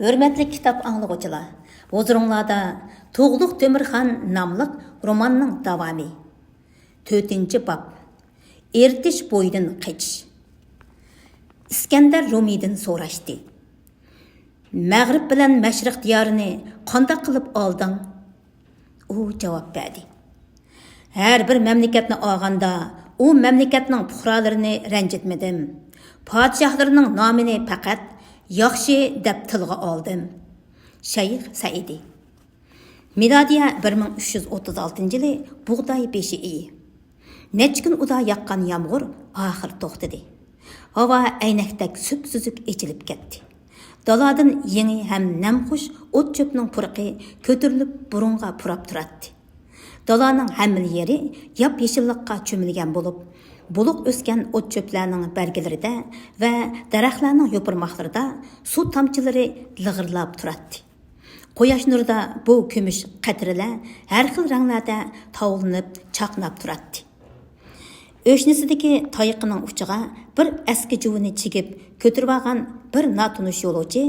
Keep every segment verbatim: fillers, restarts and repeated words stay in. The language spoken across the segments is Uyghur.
ھۆرمەتلىك كىتاب ئاڭلىغۇچىلار، ھۇزۇرۇڭلاردا تۇغلۇق تۆمۈرخان ناملىق روماننىڭ داۋامى. تۆتىنچى باب. ئېرتىش بويىدىن قېچىش. ئىسكەندەر رۇمىيدىن سوراشتى: «مەغرىب بىلەن مەشرىق دىيارىنى قانداق قىلىپ ئالدىڭ؟» ئۇ جاۋاب بەردى: «ھەر بىر مەملىكەتنى ئالغاندا، ئۇ مەملىكەتنىڭ پۇقرالىرىنى رەنجىتمىدىم. پادىشاھلىرىنىڭ نامىنى پەقەت ياخشى دەپ تىلغا ئالدىم.» شەيخ سەئىدى. مىلادىيە بىر مىڭ ئۈچ يۈز ئوتتۇز ئالتىنچى يىلى بۇغداي بېشى ئېيى. نەچچە كۈن ئۇدا ياغقان يامغۇر ئاخىر توختىدى. ھاۋا ئەينەكتەك سۈپسۈزۈك ئېچىلىپ كەتتى. دالادىن يېڭى ھەم نەمخۇش ئوت-چۆپنىڭ پۇرىقى كۆتۈرۈلۈپ بۇرۇنغا پۇراپ تۇراتتى. دالانىڭ ھەممىلا يېرى ياپيېشىللىققا چۆمۈلگەن بولۇپ، بولۇق ئۆسكەن ئوت-چۆپلەرنىڭ بەرگىلىرىدە ۋە دەرەخلەرنىڭ يوپۇرماقلىرىدا سۇ تامچىلىرى لىغىرلاپ تۇراتتى. قۇياش نۇرىدا بۇ كۈمۈش قەترىلەر ھەر خىل رەڭلەردە تاۋلىنىپ چاقناپ تۇراتتى. ئۆشنىسىدىكى تايىقىنىڭ ئۇچىغا بىر ئەسكى جۇۋىنى چىگىپ كۆتۈرۈۋالغان بىر ناتونۇش يولۇچى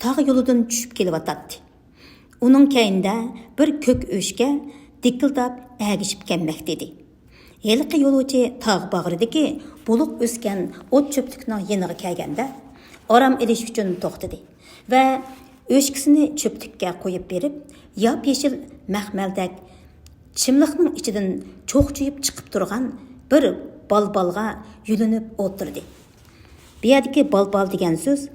تاغ يولىدىن چۈشۈپ كېلىۋاتاتتى. ئۇنىڭ كەينىدە بىر كۆك ئۆشكە دىكىلداپ ئەگىشىپ كەلمەكتە ئىدى. ھېلىقى يولۇچى تاغ باغرىدىكى بولۇق ئۆسكەن ئوت-چۆپلۈكنىڭ يېنىغا كەلگەندە، ئارام ئېلىش ئۈچۈن توختىدى ۋە ئۆشكىسىنى چۆپلۈككە قويۇپ بېرىپ، ياپيېشىل مەخمەلدەك چىملىقنىڭ ئىچىدىن چوقچىيىپ چىقىپ تۇرغان بىر بالبالغا يۈلۈنۈپ ئولتۇردى. بۇ يەردىكى بالبال دېگەن سۆز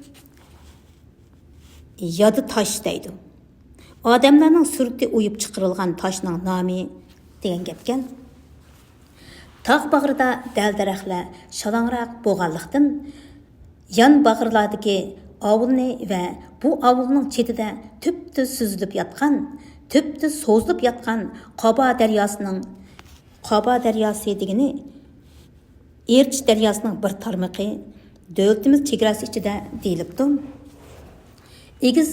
يادا تاش دەيدۇ. ئادەملەرنىڭ سۈرىتى ئويۇپ چىقىرىلغان تاشنىڭ نامى دېگەن گەپكەن. تاغ باغرىدا دەل-دەرەخلەر شالاڭراق بولغانلىقتىن، يان باغرىلاردىكى ئاۋۇلنى ۋە بۇ ئاۋۇلنىڭ چېتىدە تۈپتۈز سۈزۈلۈپ ياتقان، تۈپتۈز سوزۇلۇپ ياتقان قابا دەرياسىنىڭ، قابا دەرياسى دېگىنى ئېرتىش دەرياسىنىڭ بىر تارمىقى دۆلىتىمىز چېگراسى ئىچىدە دېيىلىپتۇ. ئېگىز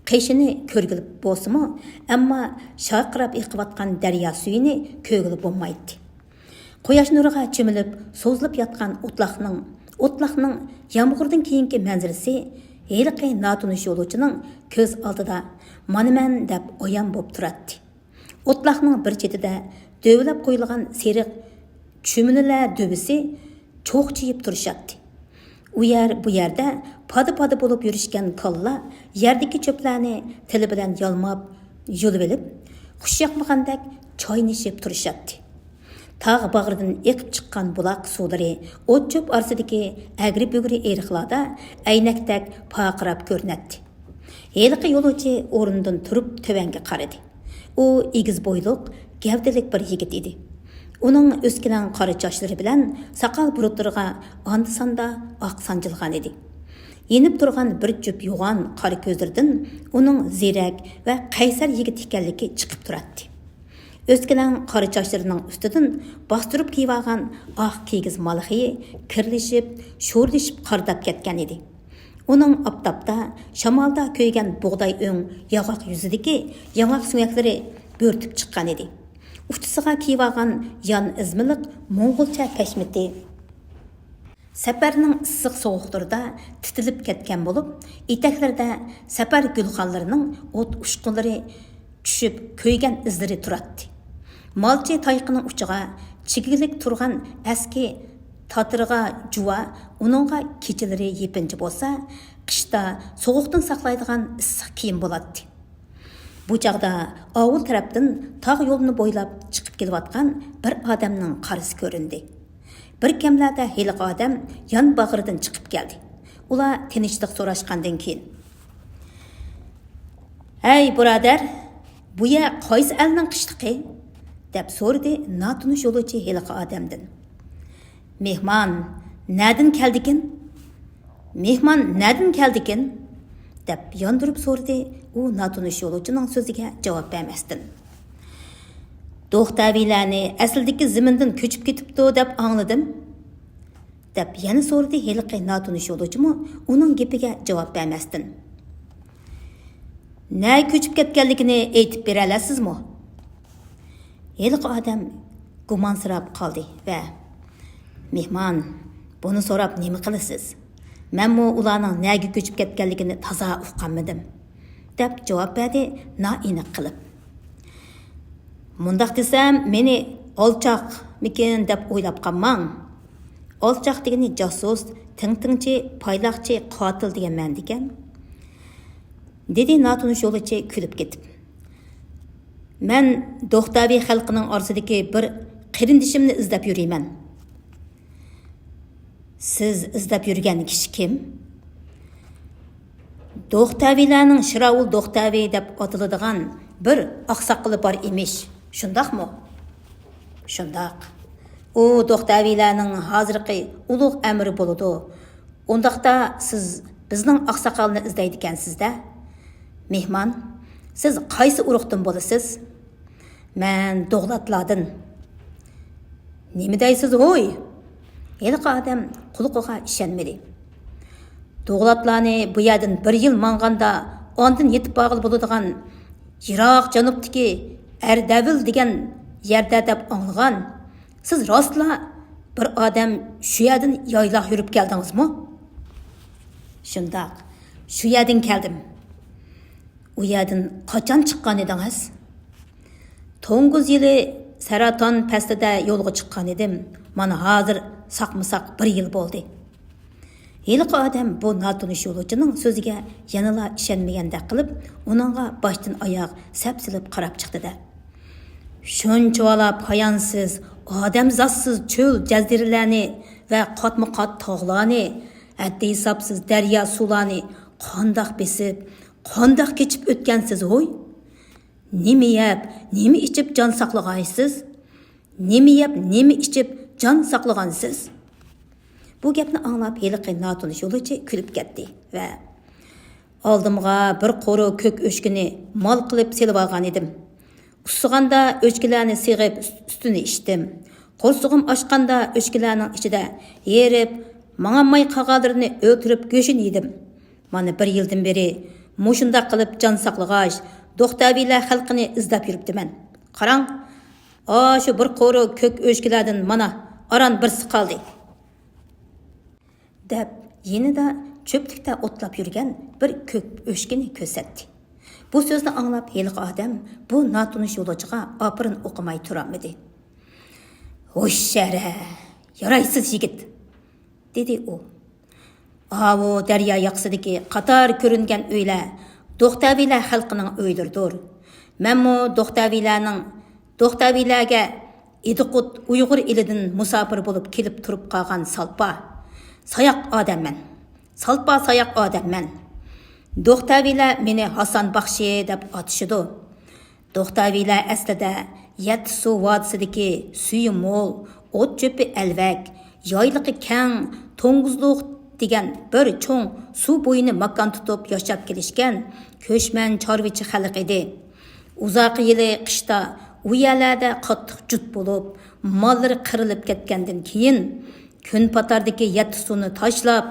قېشىنى كۆرگىلى بولسىمۇ، ئەمما شارقىراپ ئېقىۋاتقان دەريا سۈيىنى كۆرگىلى بولمايتتى. قۇياش نۇرىغا چۆمۈلۈپ سوزۇلۇپ ياتقان ئوتلاقنىڭ، ئوتلاقنىڭ يامغۇردىن كېيىنكى مەنزىرىسى ھېلىقى ناتونۇش يولۇچىنىڭ كۆز ئالدىدا مانا مەن دەپ ئايان بولۇپ تۇراتتى. ئوتلاقنىڭ بىر چېتىدە دۆۋىلەپ قويۇلغان سېرىق چۈمۈلىلەر دۆۋىسى چوقچىيىپ تۇرۇشاتتى. ئۇ يەر، بۇ يەردە پادا-پادا بولۇپ يۈرۈشكەن كالىلار يەردىكى چۆپلەرنى تىلى بىلەن يالماپ، يۇلۇۋېلىپ، خۇش ياقمىغاندەك چاينىشىپ تۇرۇشاتتى. تاغ باغرىدىن ئېقىپ چىققان بۇلاق سۇلىرى ئوت-چۆپ ئارىسىدىكى ئەگرى-بۈگرى ئېرىقلاردا ئەينەكتەك پارقىراپ كۆرۈنەتتى. ھېلىقى يولۇچى ئورنىدىن تۇرۇپ تۆۋەنگە قارىدى. ئۇ ئېگىز بويلۇق، گەۋدىلىك بىر يىگىت ئىدى. ئۇنىڭ ئۆسكىلەڭ قارا چاچلىرى بىلەن ساقال بۇرۇتلىرىغا ئاندا-ساندا ئاق سانجىلغان ئىدى. يېنىپ تۇرغان بىر جۈپ يوغان قارا كۆزلىرىدىن ئۇنىڭ زېرەك ۋە قەيسەر يىگىت ئىكەنلىكى چىقىپ تۇراتتى. ئۆسكىلەڭ قارا چاچلىرىنىڭ ئۈستىدىن باستۇرۇپ كىيىۋالغان ئاق كىگىز مالىخى كىرلىشىپ، شورلىشىپ قارىداپ كەتكەن ئىدى. ئۇنىڭ ئاپتاپتا، شامالدا كۆيگەن بۇغداي ئۆڭ ياغاق يۈزىدىكى ياڭاق سۆڭەكلىرى بۆرتۈپ چىققان ئىدى. ئۇچىسىغا كىيىۋالغان يان ئىزمىلىق موڭغۇلچە پەشمىتى سەپەرنىڭ ئىسسىق سوغۇقلىرىدا تىتىلىپ كەتكەن بولۇپ، ئېتەكلىرىدە سەپەر گۈلخانلىرىنىڭ ئوت ئۇچقۇنلىرى چۈشۈپ كۆيگەن ئىزلىرى تۇراتتى. مالچى تايىقىنىڭ ئۇچىغا چىگىلىك تۇرغان ئەسكى تاتىرىغا جۇۋا، ئۇنىڭغا كېچىلىرى يېپىنچا بولسا، قىشتا سوغۇقتىن ساقلايدىغان ئىسسىق كىيىم بولاتتى. بۇ چاغدا ئاۋۇل تەرەپتىن تاغ يولىنى بويلاپ چىقىپ كېلىۋاتقان بىر ئادەمنىڭ قارىسى كۆرۈندى. بىر كەملەردە ھېلىقى ئادەم يان باغرىدىن چىقىپ كەلدى. ئۇلار تىنچلىق سوراشقاندىن كېيىن، «ھەي، بۇرادەر، بۇ يەر قايسى ئەلنىڭ قىشلىقى؟» دەپ سورىدى ناتونۇش يولۇچى ھېلىقى ئادەمدىن. «مېھمان نەدىن كەلدىكىن؟ مېھمان نەدىن كەلدىكىن؟» دەپ ياندۇرۇپ سورىدى ئۇ ناتونۇش يولۇچىنىڭ سۆزىگە جاۋاب بەرمەستىن. «دوختەۋىلەرنى ئەسلىدىكى زېمىندىن كۆچۈپ كېتىپتۇ دەپ ئاڭلىدىم.» دەپ يەنە سورىدى ھېلىقى ناتونۇش يولۇچىمۇ ئۇنىڭ گېپىگە جاۋاب بەرمەستىن. «نەگە كۆچۈپ كەتكەنلىكىنى ئېيتىپ بېرەلەيسىزمۇ؟» ھېلىقى ئادەم گۇمانسىراپ قالدى ۋە، «مېھمان، بۇنى سوراپ نېمە قىلىسىز؟ مەنمۇ ئۇلارنىڭ نەگە كۆچۈپ كەتكەنلىكىنى تازا ئۇققانمىدىم، دەپ جاۋاب بەردى نائېنىق قىلىپ. مۇنداق دېسەم، مېنى ئالچاقمىكىن دەپ ئويلاپ قالماڭ. ئالچاق دېگىنى جاسۇس، تىڭتىڭچى، پايلاقچى، قاتىل دېگەن مەنىدىكەن، دېدى ناتونۇش يولۇچى كۈلۈپ كېتىپ. مەن دوختاۋى خەلقىنىڭ ئارىسىدىكى بىر قېرىندىشىمنى ئىزدەپ يۈرىمەن. سىز ئىزدەپ يۈرگەن كىشى كىم؟ دوختاۋىلەرنىڭ شىراۋۇل دوختاۋى دەپ ئاتىلىدىغان بىر ئاقساقىلى بار ئىمىش، شۇنداقمۇ؟ شۇنداق. ئۇ دوختاۋىلەرنىڭ ھازىرقى ئۇلۇغ ئەمىرى بولىدۇ. ئۇنداقتا سىز بىزنىڭ ئاقساقالنى ئىزدەيدىكەنسىز-دە؟ مېھمان، سىز قايسى ئۇرۇقتىن بولىسىز؟ مەن دوغلاتلاردىن. نېمە دەيسىز ھوي؟ ھېلىقى ئادەم قۇلىقىغا ئىشەنمىدى. دوغلاتلارنى بۇ يەردىن بىر يىل ماڭغاندا ئاندىن يېتىپ بارغىلى بولىدىغان يىراق جەنۇبتىكى ئەردەۋىل دېگەن يەردە دەپ ئاڭلىغان. سىز راستلا بىر ئادەم شۇ يەردىن يايلاق يۈرۈپ كەلدىڭىزمۇ؟ شۇنداق، شۇ يەردىن كەلدىم. ئۇ يەردىن قاچان چىققان ئىدىڭىز؟ توققۇز يىلى سەرەتان پەسلىدە يولغا چىققان ئىدىم. مانا ھازىر ساقمۇساق بىر يىل بولدى. ھېلىقى ئادەم بۇ ناتونۇش يولۇچىنىڭ سۆزىگە يەنىلا ئىشەنمىگەندەك قىلىپ، ئۇنىڭغا باشتىن ئاياغ سەپسېلىپ قاراپ چىقتى-دە. شۇنچىۋالا پايانسىز، ئادەمزاتسىز چۆل جەزىرىلەرنى ۋە قاتمۇقات تاغلارنى، ھەددى-ھېسابسىز دەريا سۇلارنى قانداق بېسىپ، قانداق كېچىپ ئۆتكەنسىز ھوي؟ نېمە يەپ، نېمە ئىچىپ جان ساقلىغايسىز؟ نېمە يەپ، نېمە ئىچىپ جان ساقلىغانسىز؟ بۇ گەپنى ئاڭلاپ ھېلىقى ناتونۇش يولۇچى كۈلۈپ كەتتى ۋە ئالدىمغا بىر قورۇ كۆك ئۆچكىنى مال قىلىپ سېلىۋالغان ئىدىم. ئۇسسىغاندا ئۆچكىلەرنى سېغىپ ئۈستىنى ئىچتىم. قورسىقىم ئاچقاندا ئۆچكىلەرنىڭ ئىچىدە ھېرىپ، ماڭالماي قالغانلىرىنى ئۆلتۈرۈپ گۆشىنى يېدىم. مانا بىر يىلدىن بېرى مۇشۇنداق قىلىپ جان ساقلىغاچ، دوختەۋىلەر خەلقىنى ئىزدەپ يۈرۈپتىمەن. قاراڭ، ئاشۇ بىر قورۇ كۆك ئۆچكىلەردىن مانا ئاران بىرسى قالدى. دەپ، يېنىدا چۆپلۈكتە ئوتلاپ يۈرگەن بىر كۆك ئۆچكىنى كۆرسەتتى. بۇ سۆزنى ئاڭلاپ ھېلىقى ئادەم بۇ ناتونۇش يولۇچىغا ئاپىرىن ئوقۇماي تۇرالمىدى. ھوشيارە، يارايسىز يىگىت، دېدى ئۇ. ئاۋۇ دەريا ياقىسىدىكى قاتار كۆرۈنگەن ئۆيلەر دوختەۋىلەر خەلقىنىڭ ئۆيلىرىدۇر. مەنمۇ دوختەۋىلەرنىڭ، دوختەۋىلەرگە ئىدىقۇت ئۇيغۇر ئېلىدىن مۇساپىر بولۇپ كېلىپ تۇرۇپ قالغان سالپا، ساياق ئادەممەن. سالپا ساياق ئادەممەن. دوختەۋىلەر مېنى ھاسان باخشى دەپ ئاتىشىدۇ. دوختەۋىلەر ئەسلىدە يەتتە سۇ ۋادىسىدىكى سۈيى مول، ئوت-چۆپى ئەلۋەك، يايلىقى كەڭ، توڭگۇزلۇق دېگەن بىر چوڭ سۇ بويىنى ماكان تۇتۇپ ياشاپ كېلىشكەن كۆچمەن چارۋىچى خەلق ئىدى. ئۇزاق يىلى قىشتا ئۇ يەرلەردە قاتتىق جۇت بولۇپ، ماللىرى قىرىلىپ كەتكەندىن كېيىن، كۈنپاتاردىكى يەتتە سۇنى تاشلاپ،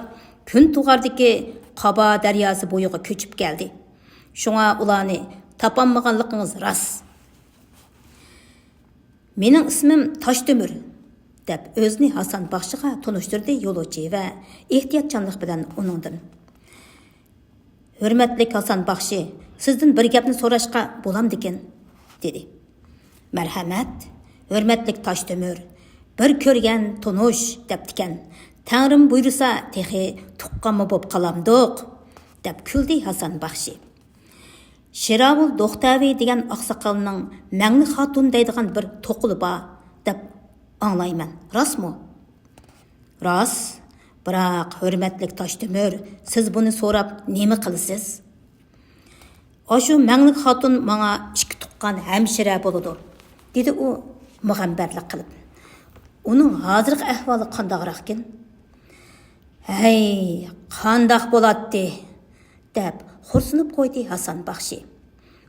كۈنتۇغاردىكى قابا دەرياسى بويىغا كۆچۈپ كەلدى. شۇڭا ئۇلارنى تاپالمىغانلىقىڭىز راست. مېنىڭ ئىسمىم تاشتۆمۈر، دەپ ئۆزىنى ھاسان باخشىغا تونۇشتۇردى يولۇچى ۋە ئېھتىياتچانلىق بىلەن ئۇنىڭدىن، ھۆرمەتلىك ھاسان باخشى، سىزدىن بىر گەپنى سوراشقا بولامدىكىن؟ دېدى. مەرھەمەت، ھۆرمەتلىك تاشتۆمۈر، بىر كۆرگەن تونۇش دەپتىكەن. تەڭرىم بۇيرۇسا تېخى تۇغقانمۇ بوپ قالامدۇق؟ دەپ كۈلدى ھاسان باخشى. شىراۋۇل دوختەۋى دېگەن ئاقساقالنىڭ مەڭلى خاتۇن دەيدىغان بىر توقىلى بار دەپ ئاڭلايمەن، راستمۇ؟ راست، بىراق ھۆرمەتلىك تاشتۆمۈر، سىز بۇنى سوراپ نېمە قىلىسىز؟ ئاشۇ مەڭلىك خاتۇن ماڭا ئىككى تۇغقان ھەمشىرە بولىدۇ، دېدى ئۇ مۇغەمبەرلىك قىلىپ. ئۇنىڭ ھازىرقى ئەھۋالى قانداقراقكىن؟ ھەي، قانداق بولاتتى؟ دەپ خورسىنىپ قويدى ھاسان باخشى.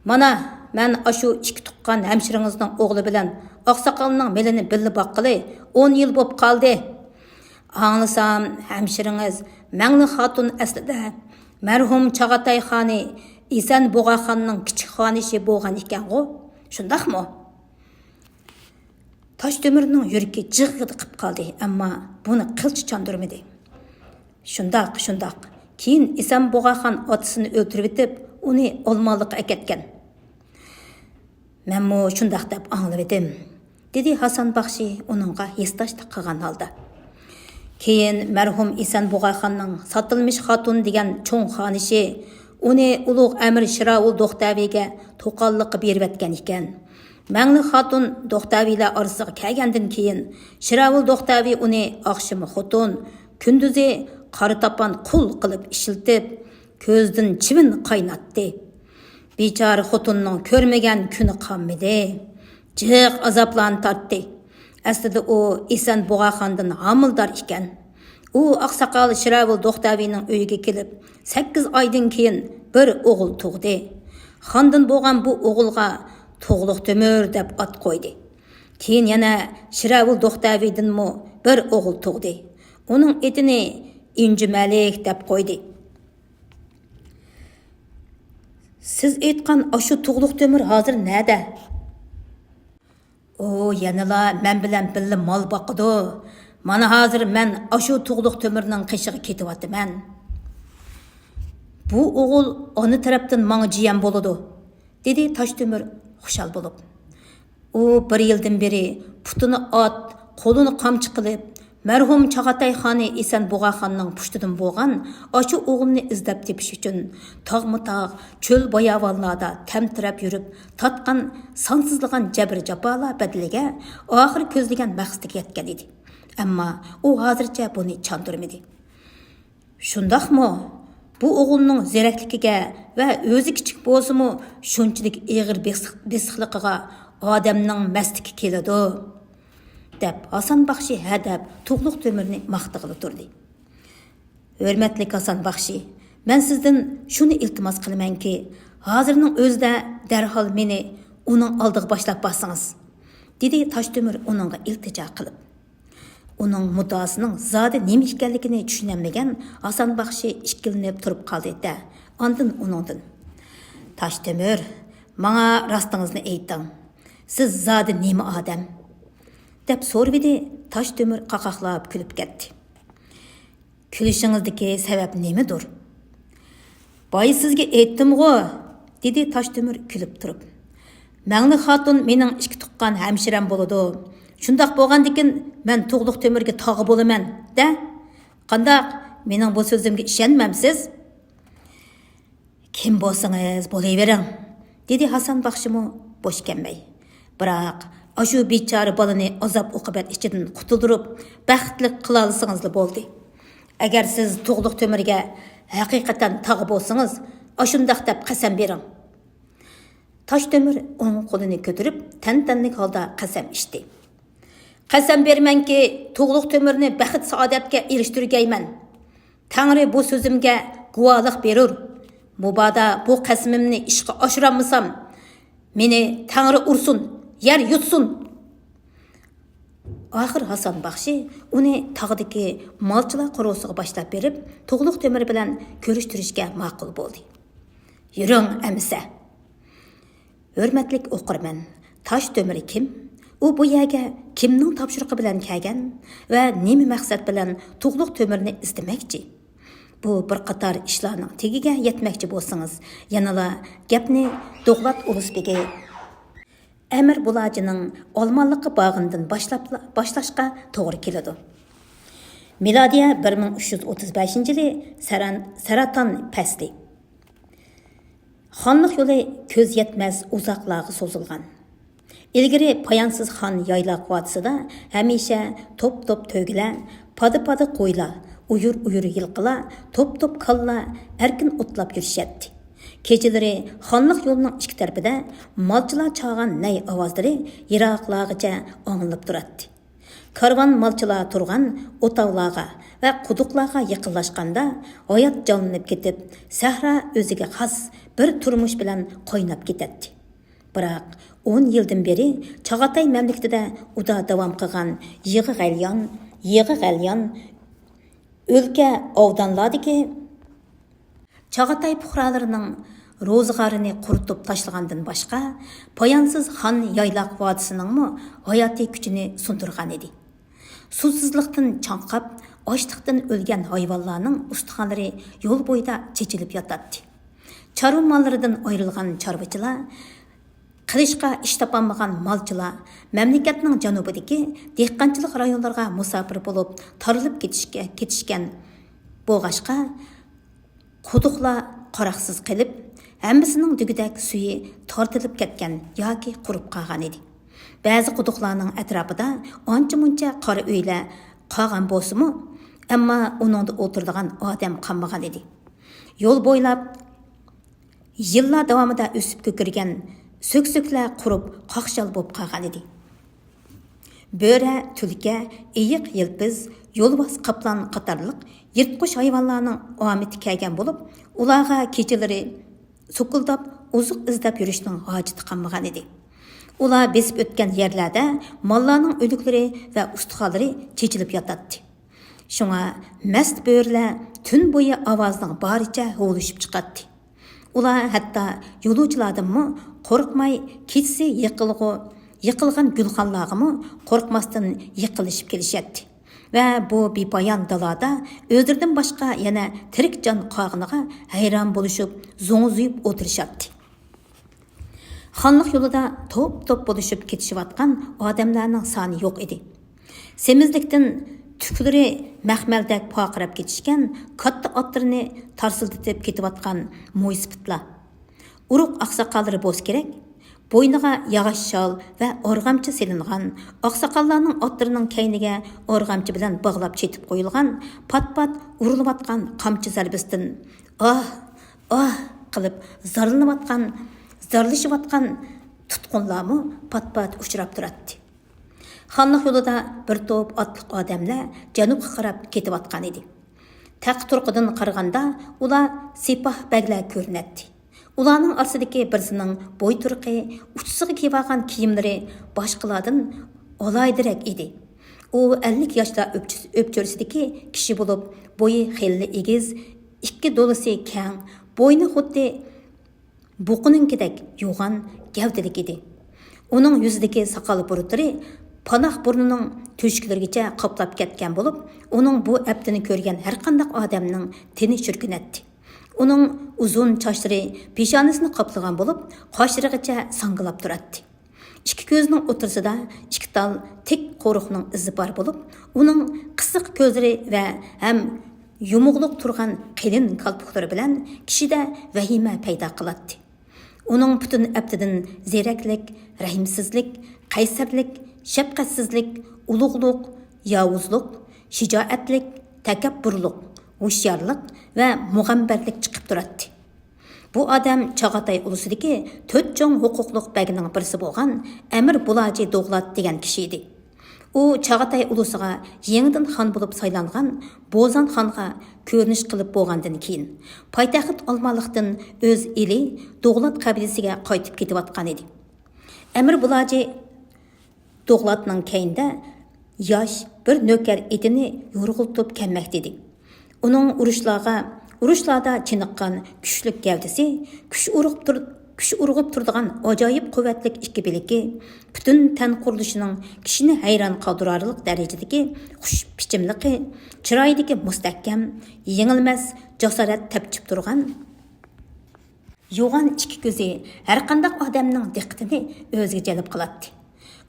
مانا، مەن ئاشۇ ئىككى تۇغقان ھەمشىرىڭىزنىڭ ئوغلى بىلەن ئاقساقالنىڭ مېلىنى بىللە باققىلى ئون يىل بوپ قالدى. ئاڭلىسام، ھەمشىرىڭىز مەڭلى خاتۇن ئەسلىدە مەرھۇم چاغاتاي خانى ئېسەن بۇغاخاننىڭ كىچىك خانىشى بولغان ئىكەنغۇ؟ شۇنداقمۇ؟ تاشتۆمۈرنىڭ يۈرىكى جىغغىدە قىپ قالدى، ئەمما بۇنى قىلچە چاندۇرمىدى. شۇنداق، شۇنداق. كېيىن ئېسەن بۇغاخان ئاتىسىنى ئۆلتۈرۈۋېتىپ، ئۇنى ئالمالىققا ئەكەتكەن. مەنمۇ شۇنداق دەپ ئاڭلىۋىدىم، دېدى ھاسان باخشى ئۇنىڭغا ھېسداشلىق قىلغان ھالدا. كېيىن مەرھۇم ئېسەن بۇغاخاننىڭ ساتىلمىش خاتۇن دېگەن چوڭ خانىشى ئۇنى ئۇلۇغ ئەمىر شىراۋۇل دوختەۋىگە توقاللىققا بېرىۋەتكەن ئىكەن. مەڭلى خاتۇن دوختەۋىلەر ئارىسىغا كەلگەندىن كېيىن، شىراۋۇل دوختەۋى ئۇنى ئاخشىمى خوتۇن، كۈندۈزى قارا تاپان قۇل قىلىپ ئىشلىتىپ، كۆزىدىن چىۋىن قايناتتى. بىچارە خوتۇننىڭ كۆرمىگەن كۈنى قالمىدى. جىق ئازابلارنى تارتتى. ئەسلىدە ئۇ ئېسەن بۇغاخاندىن ھامىلىدار ئىكەن. ئۇ ئاقساقال شىراۋۇل دوختەۋىنىڭ ئۆيىگە كېلىپ، سەككىز ئايدىن كېيىن بىر ئوغۇل تۇغدى. خاندىن بولغان بۇ ئوغۇلغا تۇغلۇق تۆمۈر دەپ ئات قويدى. كېيىن يەنە شىراۋۇل دوختەۋىدىنمۇ بىر ئوغۇل تۇغدى. ئۇنىڭ ئېتىنى ئىنجى مەلىك دەپ قويدى. سىز ئېيتقان ئاشۇ تۇغلۇق تۆمۈر ھازىر نەدە؟ ئۇ يەنىلا مەن بىلەن بىللە مال باقىدۇ. مانا ھازىر مەن ئاشۇ تۇغلۇق تۆمۈرنىڭ قېشىغا كېتىۋاتىمەن. بۇ ئوغۇل ئانا تەرەپتىن ماڭا جىيەن بولىدۇ، دېدى تاشتۆمۈر خۇشال بولۇپ. ئۇ بىر يىلدىن بېرى پۇتىنى ئات، قولىنى قامچا قىلىپ، مەرھۇم چاغاتاي خانى ئېسەن بۇغاخاننىڭ پۇشتىدىن بولغان ئاشۇ ئوغلىنى ئىزدەپ تېپىش ئۈچۈن تاغمۇ تاغ، چۆل باياۋانلاردا تەمتىرەپ يۈرۈپ تارتقان سانسىزلىغان جەبرى جاپالار بەدىلىگە ئاخىرى كۆزلىگەن مەقسىتىگە يەتكەن ئىدى. ئەمما ئۇ ھازىرچە بۇنى چاندۇرمىدى. شۇنداقمۇ؟ بۇ ئوغلىنىڭ زېرەكلىكىگە ۋە ئۆزى كىچىك بولسىمۇ شۇنچىلىك ئېغىر بېسىق-، بېسىقلىقىغا ئادەمنىڭ مەستىكى كېلىدۇ، دەپ ھاسان باخشى ھەدەپ تۇغلۇق تۆمۈرنى ماختىغىلى تۇردى. ھۆرمەتلىك ھاسان باخشى، مەن سىزدىن شۇنى ئىلتىماس قىلىمەنكى، ھازىرنىڭ ئۆزىدە دەرھال مېنى ئۇنىڭ ئالدىغا باشلاپ بارسىڭىز، دېدى تاشتۆمۈر ئۇنىڭغا ئىلتىجا قىلىپ. ئۇنىڭ مۇددىئاسىنىڭ زادى نېمە ئىكەنلىكىنى چۈشىنەلمىگەن ھاسان باخشى ئىككىلىنىپ تۇرۇپ قالدى-دە، ئاندىن ئۇنىڭدىن، «تاشتۆمۈر، ماڭا راستىڭىزنى ئېيتىڭ. سىز زادى نېمە ئادەم؟» دەپ سورىۋىدى. تاشتۆمۈر قاقاقلاپ كۈلۈپ كەتتى. «كۈلۈشىڭىزدىكى سەۋەب نېمىدۇر؟» «بايا سىزگە ئېيتتىمغۇ؟» دېدى تاشتۆمۈر كۈلۈپ تۇرۇپ. «مەڭلى خاتۇن مېنىڭ ئىككى تۇغقان ھەمشىرەم بولىدۇ. شۇنداق بولغاندىكىن مەن تۇغلۇق تۆمۈرگە تاغا بولىمەن-دە. قانداق، مېنىڭ بۇ سۆزۈمگە ئىشەنمەمسىز؟» «كىم بولسىڭىز بولۇۋېرىڭ،» دېدى ھاسان باخشىمۇ بوش كەلمەي. «بىراق، ئاشۇ بىچارە بالىنى ئازاب-ئوقۇبەت ئىچىدىن قۇتۇلدۇرۇپ، بەختلىك قىلالىسىڭىزلا بولدى. ئەگەر سىز تۇغلۇق تۆمۈرگە ھەقىقەتەن تاغا بولسىڭىز، ئاشۇنداق دەپ قەسەم بېرىڭ.» تاشتۆمۈر ئوڭ قولىنى كۆتۈرۈپ، تەنتەنىلىك ھالدا قەسەم ئىچتى. «قەسەم بېرىمەنكى، تۇغلۇق تۆمۈرنى بەخت-سائادەتكە ئېرىشتۈرگەيمەن. تەڭرى بۇ سۆزۈمگە گۇۋاھلىق بېرۇر. مۇبادا بۇ قەسىمىمنى ئىشقا ئاشۇرالمىسام، مېنى تەڭرى ئۇرسۇن، يەر يۇتسۇن.» ئاخىر ھاسان باخشى ئۇنى تاغدىكى مالچىلار قورۇسىغا باشلاپ بېرىپ، تۇغلۇق تۆمۈر بىلەن كۆرۈشتۈرۈشكە ماقۇل بولدى. «يۈرۈڭ ئەمىسە.» ھۆرمەتلىك ئوقۇرمەن، تاش تۆمۈر كىم؟ ئۇ بۇ يەرگە كىمنىڭ تاپشۇرۇقى بىلەن كەلگەن ۋە نېمە مەقسەت بىلەن تۇغلۇق تۆمۈرنى ئىزدىمەكچى؟ بۇ بىر قاتار ئىشلارنىڭ تېگىگە يەتمەكچى بولسىڭىز، يەنىلا گەپنى دوغلات ئۇرۇسبېگى ئەمىر بۇلاجىنىڭ ئالمانلىققا بارغىنىدىن باشلاپلا، باشلاشقا توغرا كېلىدۇ. مىلادىيە بىر مىڭ ئۈچ يۈز ئوتتۇز بەشىنچى يىلى سەرەن-، سەرەتان پەسلى. خانلىق يولى كۆز يەتمەس ئۇزاقلارغا سوزۇلغان. ئىلگىرى پايانسىز خان يايلاق ۋادىسىدا ھەمىشە توپ-توپ تۆگىلەر، پادا-پادا قويلار، ئۇيۇر-ئۇيۇر يىلقىلار، توپ-توپ كالىلار ئەركىن ئوتلاپ يۈرۈشەتتى. كېچىلىرى خانلىق يولىنىڭ ئىككى تەرىپىدە مالچىلار چالغان نەي ئاۋازلىرى يىراقلارغىچە ئاڭلىنىپ تۇراتتى. كارۋان مالچىلار تۇرغان ئوتاقلارغا ۋە قۇدۇقلارغا يېقىنلاشقاندا، ھايات جانلىنىپ كېتىپ، سەھرا ئۆزىگە خاس بىر تۇرمۇش بىلەن قايناپ كېتەتتى. بىراق، ئون يىلدىن بېرى چاغاتاي مەملىكىتىدە ئۇدا داۋام قىلغان يىغا غەليان، يىغا غەليان، ئۆلكە، ئاۋدانلاردىكى چاغاتاي پۇقرالىرىنىڭ روزىغارىنى قۇرۇتۇپ تاشلىغاندىن باشقا، پايانسىز خان يايلاق ۋادىسىنىڭمۇ ھاياتىي كۈچىنى سۇندۇرغانىدى. سۇسىزلىقتىن چاڭقاپ، ئاچلىقتىن ئۆلگەن ھايۋانلارنىڭ ئۇستىخانلىرى يول بويىدا چېچىلىپ ياتاتتى. چارۋا ماللىرىدىن ئايرىلغان چارۋىچىلار، قىلىشقا ئىش تاپالمىغان مالچىلار مەملىكەتنىڭ جەنۇبىدىكى دېھقانچىلىق رايونلىرىغا مۇساپىر بولۇپ تارىلىپ كېتىشكە، كېتىشكەن بولغاچقا، قۇدۇقلار قاراقسىز قېلىپ، ھەممىسىنىڭ دېگۈدەك سۈيى تارتىلىپ كەتكەن ياكى قۇرۇپ قالغان ئىدى. بەزى قۇدۇقلارنىڭ ئەتراپىدا ئانچە-مۇنچە قارا ئۆيلەر قالغان بولسىمۇ، ئەمما ئۇنىڭدا ئولتۇرىدىغان ئادەم قالمىغان ئىدى. يول بويلاپ يىللار داۋامىدا ئۆسۈپ كۆكىرىگەن سۆكسۆكلەر قۇرۇپ، قاقشال بولۇپ قالغان ئىدى. بۆرە، تۈلكە، ئېيىق، يىلپىز، يولۋاس، قاپلان قاتارلىق يىرتقۇچ ھايۋانلارنىڭ ئامىتى كەلگەن بولۇپ، ئۇلارغا كېچىلىرى سوكۇلداپ ئوزۇق ئىزدەپ يۈرۈشنىڭ ھاجىتى قالمىغان ئىدى. ئۇلار بېسىپ ئۆتكەن يەرلەردە ماللارنىڭ ئۆلۈكلىرى ۋە ئۇستىخانلىرى چېچىلىپ ياتاتتى. شۇڭا مەست بۆرىلەر تۈن بويى ئاۋازنىڭ بارىچە ھۇۋلىشىپ چىقاتتى. ئۇلار ھەتتا يولۇچىلاردىنمۇ قورقماي، كېچىسى يىقىلغۇ-، يىقىلغان گۈلخانلارغىمۇ قورقماستىن يېقىنلىشىپ كېلىشەتتى ۋە بۇ بىپايان دالادا ئۆزلىرىدىن باشقا يەنە تىرىك جان قالغىنىغا ھەيران بولۇشۇپ، زوڭزىيىپ ئولتۇرۇشاتتى. خانلىق يولىدا توپ-توپ بولۇشۇپ كېتىشىۋاتقان ئادەملەرنىڭ سانى يوق ئىدى. سېمىزلىكتىن تۈكلىرى مەخمەلدەك پارقىراپ كېتىشكەن كاتتا ئاتلىرىنى تارسىلدىتىپ كېتىۋاتقان مويسىپىتلار، ئۇرۇق ئاقساقاللىرى بولسا كېرەك، بوينىغا ياغاچ شال ۋە ئارغامچا سېلىنغان، ئاقساقاللارنىڭ ئاتلىرىنىڭ كەينىگە ئارغامچا بىلەن باغلاپ چېتىپ قويۇلغان، پات-پات ئۇرۇلۇۋاتقان قامچا زەربىسىدىن ئاھ، ئاھ قىلىپ زارلىنىۋاتقان، زارلىشىۋاتقان تۇتقۇنلارمۇ پات-پات ئۇچراپ تۇراتتى. خانلىق يولىدا بىر توپ ئاتلىق ئادەملەر جەنۇبقا قاراپ كېتىۋاتقان ئىدى. تەقى-تۇرقىدىن قارىغاندا، ئۇلار سىپاھ بەگلەر كۆرۈنەتتى. ئۇلارنىڭ ئارىسىدىكى بىرسىنىڭ بوي تۇرقى، ئۇچىسىغا كىيىۋالغان كىيىملىرى باشقىلاردىن ئالاھىدىرەك ئىدى. ئۇ ئەللىك ياشلار ئۆپچىس-، ئۆپچۈرىسىدىكى كىشى بولۇپ، بويى خېلىلا ئېگىز، ئىككى دولىسى كەڭ، بوينى خۇددى بۇقىنىڭكىدەك يوغان گەۋدىلىك ئىدى. ئۇنىڭ يۈزىدىكى ساقال بۇرۇتلىرى پاناق بۇرنىنىڭ تۆشۈكلىرىگىچە قاپلاپ كەتكەن بولۇپ، ئۇنىڭ بۇ ئەپتىنى كۆرگەن ھەرقانداق ئادەمنىڭ تېنى چۈركۈنەتتى. ئۇنىڭ ئۇزۇن چاچلىرى پېشانىسىنى قاپلىغان بولۇپ، قاشلىرىغىچە ساڭگىلاپ تۇراتتى. ئىككى كۆزىنىڭ ئوتتۇرىسىدا ئىككى تال تىك قورۇقنىڭ ئىزى بار بولۇپ، ئۇنىڭ قىسىق كۆزلىرى ۋە ھەم يۇمۇغلۇق تۇرغان قېلىن كالپۇكلىرى بىلەن كىشىدە ۋەھىمە پەيدا قىلاتتى. ئۇنىڭ پۈتۈن ئەپتىدىن زېرەكلىك، رەھىمسىزلىك، قەيسەرلىك، شەپقەتسىزلىك، ئۇلۇغلۇق، ياۋۇزلۇق، شىجائەتلىك، تەكەببۇرلۇق، ھوشيارلىق ۋە مۇغەمبەرلىك چىقىپ تۇراتتى. بۇ ئادەم چاغاتاي ئۇلۇسىدىكى تۆت چوڭ ھوقۇقلۇق بەگنىڭ بىرسى بولغان ئەمىر بۇلاجى دوغلات دېگەن كىشى ئىدى. ئۇ چاغاتاي ئۇلۇسىغا يېڭىدىن خان بولۇپ سايلانغان بوزان خانغا كۆرۈنۈش قىلىپ بولغاندىن كېيىن، پايتەخت ئالمالىقتىن ئۆز ئېلى دوغلات قەبىلىسىگە قايتىپ كېتىۋاتقان ئىدى. ئەمىر بۇلاجى دوغلاتنىڭ كەينىدە ياش بىر نۆكەر ئېتىنى يورغىلىتىپ كەلمەكتە ئىدى. ئۇنىڭ ئۇرۇشلارغا، ئۇرۇشلاردا چېنىققان كۈچلۈك گەۋدىسى، كۈچ ئۇرغۇپ تۇر-، كۈچ ئۇرغۇپ تۇرىدىغان ئاجايىپ قۇۋۋەتلىك ئىككى بىلىكى، پۈتۈن تەن قۇرۇلۇشىنىڭ كىشىنى ھەيران قالدۇرارلىق دەرىجىدىكى خۇش پىچىملىقى، چىرايىدىكى مۇستەھكەم، يېڭىلمەس جاسارەت تەپچىپ تۇرغان يوغان ئىككى كۆزى ھەرقانداق ئادەمنىڭ دىققىتىنى ئۆزىگە جەلپ قىلاتتى.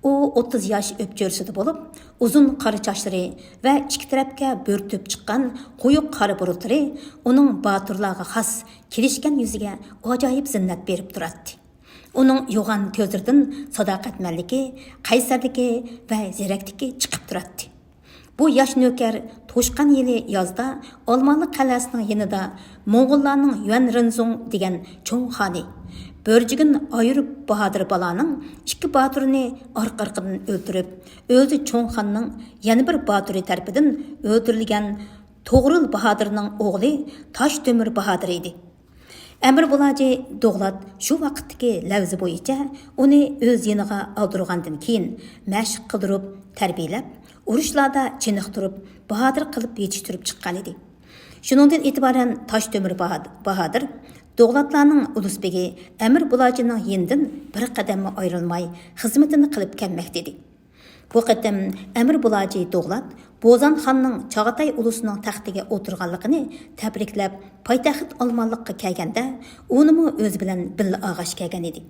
ئۇ ئوتتۇز ياش ئۆپچۆرىسىدە بولۇپ، ئۇزۇن قارا چاچلىرى ۋە ئىككى تەرەپكە بۆرتۈپ چىققان قويۇق قارا بۇرۇتلىرى ئۇنىڭ باتۇرلارغا خاس كېلىشكەن يۈزىگە ئاجايىپ زىننەت بېرىپ تۇراتتى. ئۇنىڭ يوغان كۆزلىرىدىن ساداقەتمەنلىكى، قەيسەرلىكى ۋە زېرەكلىكى چىقىپ تۇراتتى. بۇ ياش نۆكەر توشقان يىلى يازدا ئالمالىق قەلئەسىنىڭ يېنىدا موڭغۇللارنىڭ يۈەن رېنزۇڭ دېگەن چوڭ خانى، بۆرجىگىن ئايۇر باھادىر بالانىڭ ئىككى باتۇرىنى ئارقا-ئارقىدىن ئۆلتۈرۈپ، ئۆزى چوڭ خاننىڭ يەنە بىر باتۇرى تەرىپىدىن ئۆلتۈرۈلگەن توغرۇل باھادىرنىڭ ئوغلى تاش تۆمۈر باھادىر ئىدى. ئەمىر بۇلاجى دوغلات شۇ ۋاقىتتىكى لەۋزى بويىچە ئۇنى ئۆز يېنىغا ئالدۇرغاندىن كېيىن، مەشىق قىلدۇرۇپ، تەربىيەلەپ، ئۇرۇشلاردا چېنىقتۇرۇپ، باھادىر قىلىپ يېتىشتۈرۈپ چىققانىدى. شۇنىڭدىن ئېتىبارەن تاش تۆمۈر باھاد-، باھادىر دوغلاتلارنىڭ ئۇلۇس بېگى ئەمىر بۇلاجىنىڭ يېنىدىن بىر قەدەممۇ ئايرىلماي خىزمىتىنى قىلىپ كەلمەكتىدى. بۇ قېتىم ئەمىر بۇلاجى دوغلات بوزان خاننىڭ چاغاتاي ئۇلۇسىنىڭ تەختىگە ئولتۇرغانلىقىنى تەبرىكلەپ، پايتەخت ئالمانلىققا كەلگەندە، ئۇنىمۇ ئۆزى بىلەن بىللە ئالغاچ كەلگەن ئىدى.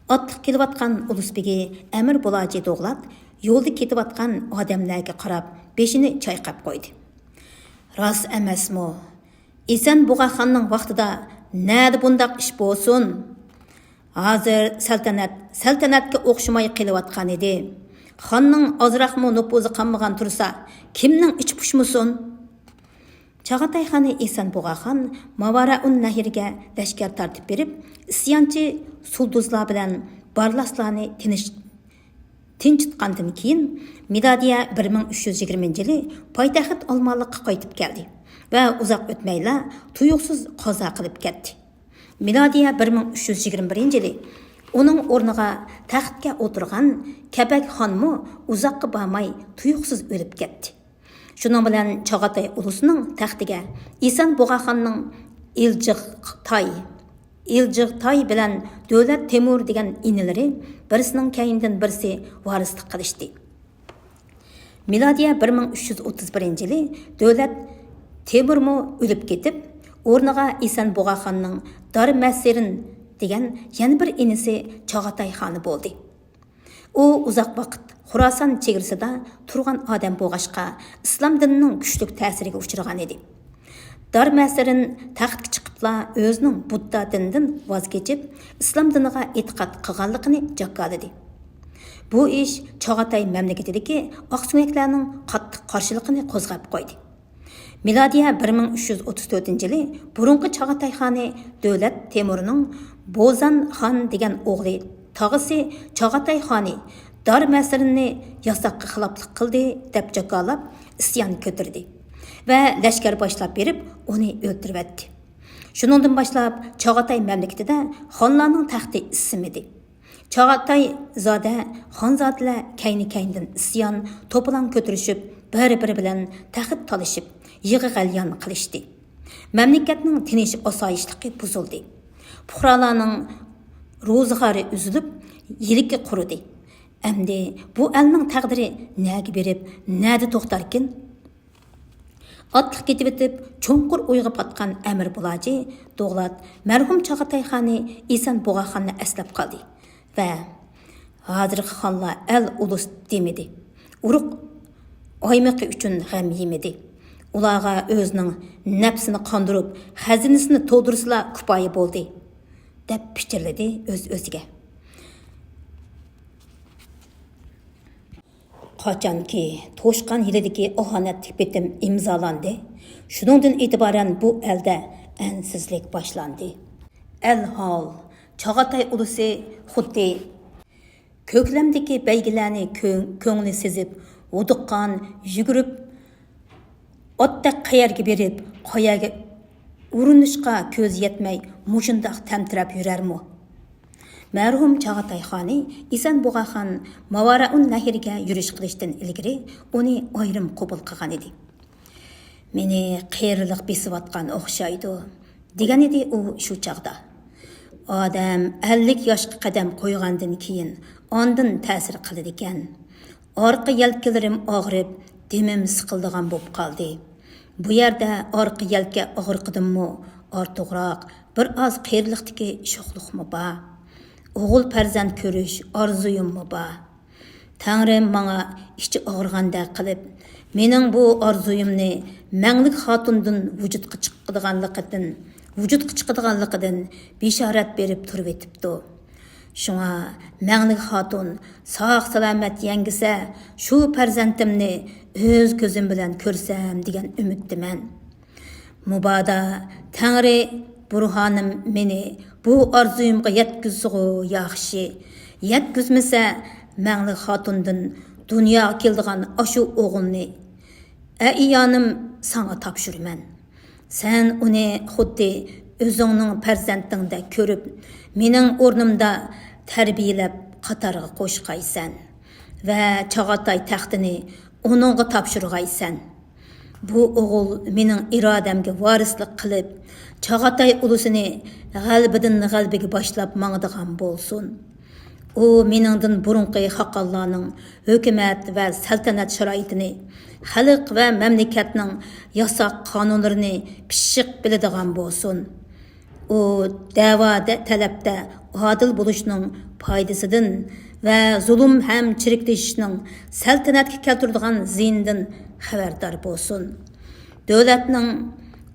ئاتلىق كېلىۋاتقان ئۇلۇس بېگى ئەمىر بۇلاجى دوغلات يولدا كېتىۋاتقان ئادەملەرگە قاراپ، بېشىنى چايقاپ قويدى. راست ئەمەسمۇ؟ ئېسەن بۇغا خاننىڭ ۋاقتىدا نەدە بۇنداق ئىش بولسۇن؟ ھازىر سەلتەنەت سەلتەنەتكە ئوخشىماي قېلىۋاتقان ئىدى. خاننىڭ ئازراقمۇ نوپۇزى قالمىغان تۇرسا، كىمنىڭ ئىچى پۇشمىسۇن؟ چاغاتاي خانى ئېسەن بۇغا خان ماۋارائۇن نەھرگە لەشكەر تارتىپ بېرىپ، ئىسيانچى سۇلدۇزلار بىلەن بارلاسلارنى تىنچ-، تىنچىتقاندىن كېيىن، مىلادىيە بىر مىڭ ئۈچ يۈز يىگىرمىنچى يىلى پايتەخت ئالمانلىققا قايتىپ كەلدى ۋە ئۇزاق ئۆتمەيلا تۇيۇقسىز قازا قىلىپ كەتتى. مىلادىيە بىر مىڭ ئۈچ يۈز يىگىرمە بىرىنچى يىلى ئۇنىڭ ئورنىغا تەختكە ئولتۇرغان كەپەك خانمۇ ئۇزاققا بارماي تۇيۇقسىز ئۆلۈپ كەتتى. شۇنىڭ بىلەن چاغاتاي ئۇلۇسىنىڭ تەختىگە ئېسەن بۇغا خاننىڭ ئىلجىغتاي، ئىلجىغتاي بىلەن دۆلەت تېمۇر دېگەن ئىنىلىرى بىرسىنىڭ كەينىدىن بىرسى ۋارىسلىق قىلىشتى. مىلادىيە بىر مىڭ ئۈچ يۈز ئوتتۇز بىرىنچى يىلى دۆلەت تېمۇرمۇ ئۆلۈپ كېتىپ، ئورنىغا ئېسەن بۇغا خاننىڭ دارمەسىرىن دېگەن يەنە بىر ئىنىسى چاغاتاي خانى بولدى. ئۇ ئۇزاق ۋاقىت خۇراسان چېگرىسىدا تۇرغان ئادەم بولغاچقا، ئىسلام دىنىنىڭ كۈچلۈك تەسىرىگە ئۇچرىغان ئىدى. دارمەسىرىن تەختكە چىقىپلا ئۆزىنىڭ بۇددا دىنىدىن ۋاز كېچىپ، ئىسلام دىنىغا ئېتىقاد قىلغانلىقىنى جاكارلىدى. بۇ ئىش چاغاتاي مەملىكىتىدىكى ئاقسۆڭەكلەرنىڭ قاتتىق قارشىلىقىنى قوزغاپ قويدى. مىلادىيە بىر مىڭ ئۈچ يۈز ئوتتۇز تۆتىنچى يىلى بۇرۇنقى چاغاتاي خانى دۆلەت تېمۇرنىڭ بوزان خان دېگەن ئوغلى تاغىسى چاغاتاي خانى دارمەسىرىننى ياساققا خىلاپلىق قىلدى دەپ جاكارلاپ ئىسيان كۆتۈردى ۋە لەشكەر باشلاپ بېرىپ ئۇنى ئۆلتۈرۈۋەتتى. شۇنىڭدىن باشلاپ چاغاتاي مەملىكىتىدە خانلارنىڭ تەختى ئىسسىمىدى. چاغاتاي زادە، خانزادىلەر كەينى-كەينىدىن ئىسيان، توپىلاڭ كۆتۈرۈشۈپ، بىر-بىرى بىلەن تەخت تالىشىپ، يىغا غەليان قىلىشتى. مەملىكەتنىڭ تىنچ-ئاسايىشلىقى بۇزۇلدى. پۇقرالارنىڭ روزىغارى ئۈزۈلۈپ، يىلىكى قۇرۇدى. ئەمدى بۇ ئەلنىڭ تەقدىرى نەگە بېرىپ، نەدە توختاركىن؟ ئاتلىق كېتىۋېتىپ، چوڭقۇر ئويغا پاتقان ئەمىر بۇلاجى دوغلات مەرھۇم چاغاتاي خانى ئېسەن بۇغا خاننى ئەسلەپ قالدى ۋە «ھازىرقى خانلار ئەل ئۇلۇس دېمىدى، ئۇرۇق ئايمىقى ئۈچۈن غەم يېمىدى. ئۇلارغا ئۆزىنىڭ نەپسىنى قاندۇرۇپ، خەزىنىسىنى تولدۇرسىلا كۇپايە بولدى» دەپ پىچىرلىدى ئۆز-ئۆزىگە. قاچانكى توشقان يىلىدىكى ئاھانەتلىك بېتىم ئىمزالاندى، شۇنىڭدىن ئېتىبارەن بۇ ئەلدە ئەنسىزلىك باشلاندى. ئەلھال، چاغاتاي ئۇلۇسى خۇددى كۆكلەمدىكى بەيگىلەرنى كۆ-، كۆڭلى سېزىپ، ھودۇققان يۈگۈرۈپ، ئوتتەك قەيەرگە بېرىپ، قەيەرگە ئۇرۇنۇشقا كۆزى يەتمەي، مۇشۇنداق تەمتىرەپ يۈرەرمۇ؟ مەرھۇم چاغاتاي خانى ئېسەن بۇغا خان ماۋارائۇن نەھرىگە يۈرۈش قىلىشتىن ئىلگىرى ئۇنى ئايرىم قوبۇل قىلغان ئىدى. «مېنى قېرىلىق بېسىۋاتقان ئوخشايدۇ» دېگەنىدى ئۇ شۇ چاغدا. ئادەم ئەللىك ياشقا قەدەم قويغاندىن كېيىن ئاندىن تەسىر قىلىدىكەن. ئارقا يەلكىلىرىم ئاغرىپ، دېمىم سىقىلىدىغان بولۇپ قالدى. بۇ يەردە ئارقا يەلكە ئاغرىقىدىنمۇ ئارتۇقراق بىر ئاز قېرىلىقتىكى شوخلۇقمۇ بار. ئوغۇل پەرزەنت كۆرۈش ئارزۇيۇممۇ بار. تەڭرىم ماڭا ئىچى ئاغرىغاندەك قىلىپ، مېنىڭ بۇ ئارزۇيۇمنى مەڭلىك خاتۇندىن ۋۇجۇدقا چىقىدىغانلىقىدىن، ۋۇجۇدقا چىقىدىغانلىقىدىن بېشارەت بېرىپ تۇرۇۋېتىپتۇ. شۇڭا مەڭلىك خاتۇن ساق-سالامەت يەڭگىسە، شۇ پەرزەنتىمنى ئۆز كۆزۈم بىلەن كۆرسەم دېگەن ئۈمىدتىمەن. مۇبادا تەڭرى بۇرھانىم مېنى بۇ ئارزۇيۇمغا يەتكۈزسىغۇ ياخشى، يەتكۈزمىسە، مەڭلىك خاتۇندىن دۇنياغا كېلىدىغان ئاشۇ ئوغۇلنى، ئەئىيانىم، ساڭا تاپشۇرىمەن. سەن ئۇنى خۇددى ئۆزۈڭنىڭ پەرزەنتىڭدەك كۆرۈپ، مېنىڭ ئورنۇمدا تەربىيەلەپ قاتارغا قوشقايسەن ۋە چاغاتاي تەختىنى ئۇنىڭغا تاپشۇرغايسەن. بۇ ئوغۇل مېنىڭ ئىرادەمگە ۋارىسلىق قىلىپ، چاغاتاي ئۇلۇسىنى غەلىبىدىن غەلىبىگە باشلاپ ماڭىدىغان بولسۇن. ئۇ مېنىڭدىن بۇرۇنقى خاقانلارنىڭ ھۆكۈمەت ۋە سەلتەنەت شارائىتىنى، خەلق ۋە مەملىكەتنىڭ ياساق قانۇنلىرىنى پىششىق بىلىدىغان بولسۇن. ئۇ دەۋا تەلەپتە ئادىل بولۇشنىڭ پايدىسىدىن ۋە زۇلۇم ھەم چىرىكلىشىشنىڭ سەلتەنەتكە كەلتۈرىدىغان زىيىنىدىن خەۋەردار بولسۇن. دۆلەتنىڭ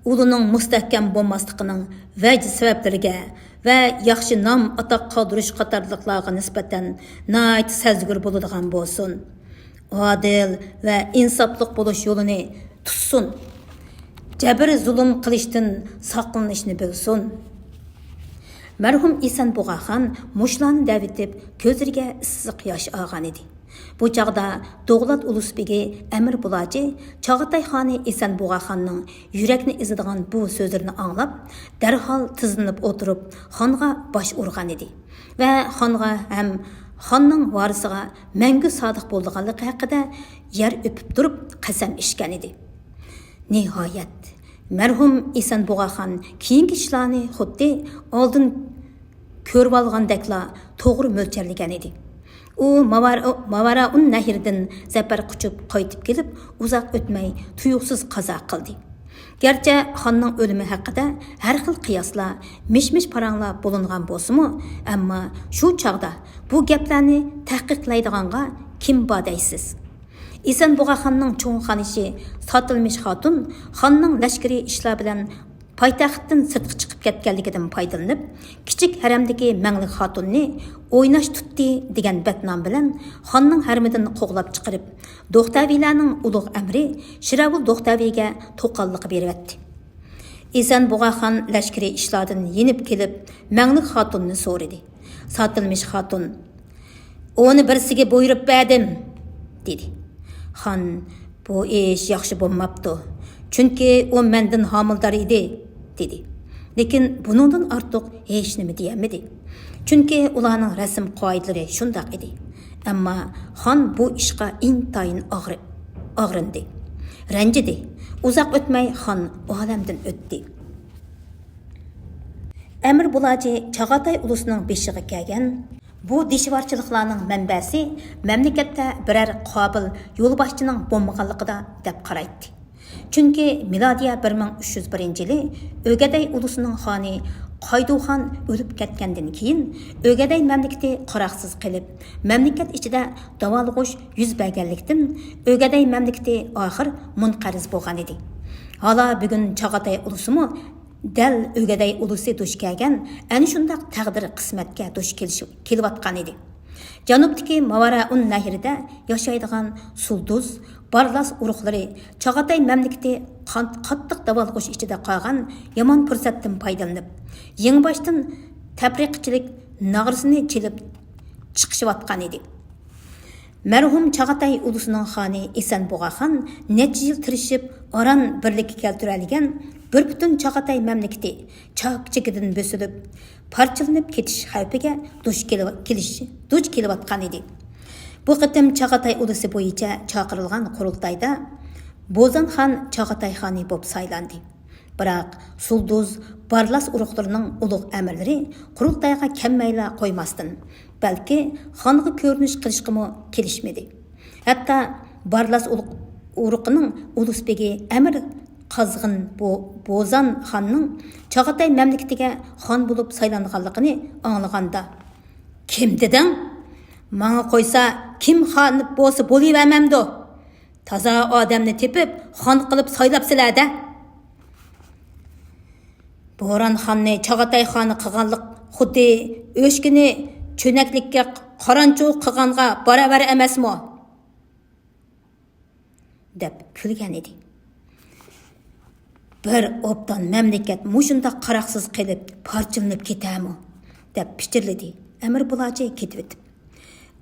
ئۇلىنىڭ مۇستەھكەم بولماسلىقىنىڭ ۋەج سەۋەبلىرىگە ۋە ياخشى نام ئاتاق قالدۇرۇش قاتارلىقلارغا نىسبەتەن ناھايىتى سەزگۈر بولىدىغان بولسۇن. ئادىل ۋە ئىنساپلىق بولۇش يولىنى تۇتسۇن. جەبىر زۇلۇم قىلىشتىن ساقلىنىشنى بىلسۇن. مەرھۇم ئېسەن بۇغاخان مۇشۇلارنى دەۋېتىپ، كۆزلىرىگە ئىسسىق ياش ئالغانىدى. بۇ چاغدا دوغلات ئۇلۇس بېگى ئەمىر بۇلاجى چاغاتاي خانى ئېسەن بۇغاخاننىڭ يۈرەكنى ئېزىدىغان بۇ سۆزلىرىنى ئاڭلاپ، دەرھال تىزلىنىپ ئولتۇرۇپ، خانغا باش ئۇرغانىدى ۋە خانغا ھەم خاننىڭ ۋارىسىغا مەڭگۈ سادىق بولىدىغانلىقى ھەققىدە يەر ئۆپۈپ تۇرۇپ قەسەم ئىچكەنىدى. نىھايەت، مەرھۇم ئېسەن بۇغاخان كېيىنكى ئىشلارنى خۇددى ئالدىن كۆرۈۋالغاندەكلا توغرا مۆلچەرلىگەنىدى. ئۇ ماۋارا-، ماۋاراۇن نەھرىدىن زەپەر قۇچۇپ قايتىپ كېلىپ، ئۇزاق ئۆتمەي تۇيۇقسىز قازا قىلدى. گەرچە خاننىڭ ئۆلۈمى ھەققىدە ھەر خىل قىياسلار، مىش-مىش پاراڭلار بولۇنغان بولسىمۇ، ئەمما شۇ چاغدا بۇ گەپلەرنى تەھقىقلەيدىغانغا كىم بار دەيسىز؟ ئېسەن بۇغاخاننىڭ چوڭ خانىشى ساتىلمىش خاتۇن خاننىڭ لەشكىرىي ئىشلار بىلەن پايتەختتىن سىرتقا چىقىپ كەتكەنلىكىدىن پايدىلىنىپ، كىچىك ھەرەمدىكى مەڭلىك خاتۇننى ئويناش تۇتتى دېگەن بەتنام بىلەن خاننىڭ ھەرىمىدىن قوغلاپ چىقىرىپ، دوختەۋىلەرنىڭ ئۇلۇغ ئەمىرى شىراۋۇل دوختەۋىگە توقاللىققا بېرىۋەتتى. ئېسەن بۇغاخان لەشكىرىي ئىشلاردىن يېنىپ كېلىپ، مەڭلىك خاتۇننى سورىدى. ساتىلمىش خاتۇن، «ئۇنى بىرسىگە بۇيرۇپ بەردىم» دېدى. خان، «بۇ ئىش ياخشى بولماپتۇ، چۈنكى ئۇ مەندىن ھامىلىدار ئىدى» دېدى. لېكىن بۇنىڭدىن ئارتۇق ھېچنېمە دېيەلمىدى. چۈنكى ئۇلارنىڭ رەسىم قائىدىلىرى شۇنداق ئىدى. ئەمما خان بۇ ئىشقا ئىنتايىن ئاغرى-، ئاغرىندى، رەنجىدى. ئۇزاق ئۆتمەي خان ئالەمدىن ئۆتتى. ئەمىر بۇلاجى چاغاتاي ئۇلۇسىنىڭ بېشىغا كەلگەن بۇ دىشۋارچىلىقلارنىڭ مەنبەسى مەملىكەتتە بىرەر قابىل يولباشچىنىڭ بولمىغانلىقىدا دەپ قارايتتى. چۈنكى مىلادىيە بىر مىڭ ئۈچ يۈز بىرىنچى يىلى ئۆگەدەي ئۇلۇسىنىڭ خانى قايدۇخان ئۆلۈپ كەتكەندىن كېيىن، ئۆگەدەي مەملىكىتى قاراقسىز قېلىپ، مەملىكەت ئىچىدە داۋالغۇش يۈز بەرگەنلىكتىن، ئۆگەدەي مەملىكىتى ئاخىر مۇنقەرز بولغانىدى. ھالا بۈگۈن چاغاتاي ئۇلۇسىمۇ دەل ئۆگەدەي ئۇلۇسى دۇچ كەلگەن ئەنە شۇنداق تەقدىر قىسمەتكە دۇچ كېلىش-، كېلىۋاتقانىدى. جەنۇبتىكى ماۋاراۇن نەھرىدە ياشايدىغان سۇلدۇز، بارلاس ئۇرۇقلىرى چاغاتاي مەملىكىتى قان-، قاتتىق داۋالغۇش ئىچىدە قالغان يامان پۇرسەتتىن پايدىلىنىپ، يېڭىباشتىن تەپرىقىچىلىك ناغرىسىنى چېلىپ چىقىشىۋاتقانىدى. مەرھۇم چاغاتاي ئۇلۇسىنىڭ خانى ئېسەن بۇغاخان نەچچە يىل تىرىشىپ، ئاران بىرلىككە كەلتۈرەلىگەن بىر پۈتۈن چاغاتاي مەملىكىتى چاك-چىكىدىن بۆسۈلۈپ، پارچىلىنىپ كېتىش خەۋپىگە دۇچ كېلىۋ-، كېلىش-، دۇچ كېلىۋاتقانىدى. بۇ قېتىم چاغاتاي ئۇلۇسى بويىچە چاقىرىلغان قۇرۇلتايدا بوزان خان چاغاتاي خانى بولۇپ سايلاندى. بىراق سۇلدۇز، بارلاس ئۇرۇقلىرىنىڭ ئۇلۇغ ئەمىرلىرى قۇرۇلتايغا كەلمەيلا قويماستىن، بەلكى خانغا كۆرۈنۈش قىلىشقىمۇ كېلىشمىدى. ھەتتا بارلاس ئۇلۇغ-، ئۇرۇقىنىڭ ئۇلۇس بېگى ئەمىر قازغىن بو-، بوزان خاننىڭ چاغاتاي مەملىكىتىگە خان بولۇپ سايلانغانلىقىنى ئاڭلىغاندا، «كىم دېدىڭ؟ ماڭا قويسا، كىم خان بولسا بولۇۋەرمەمدۇ؟» تازا ئادەمنى تېپىپ، خان قىلىپ سايلاپسىلەر-دە. بوران خاننى چاغاتاي خانى قىلغانلىق خۇددى ئۆچكىنى چۆنەكلىككە قارانچۇ قىلغانغا باراۋەر ئەمەسمۇ؟ دەپ كۈلگەن ئىدى. بىر ئوبدان مەملىكەت مۇشۇنداق قاراقسىز قېلىپ، پارچىلىنىپ كېتەرمۇ؟ دەپ پىچىرلىدى ئەمىر بۇلاجى كېتىۋېتىپ.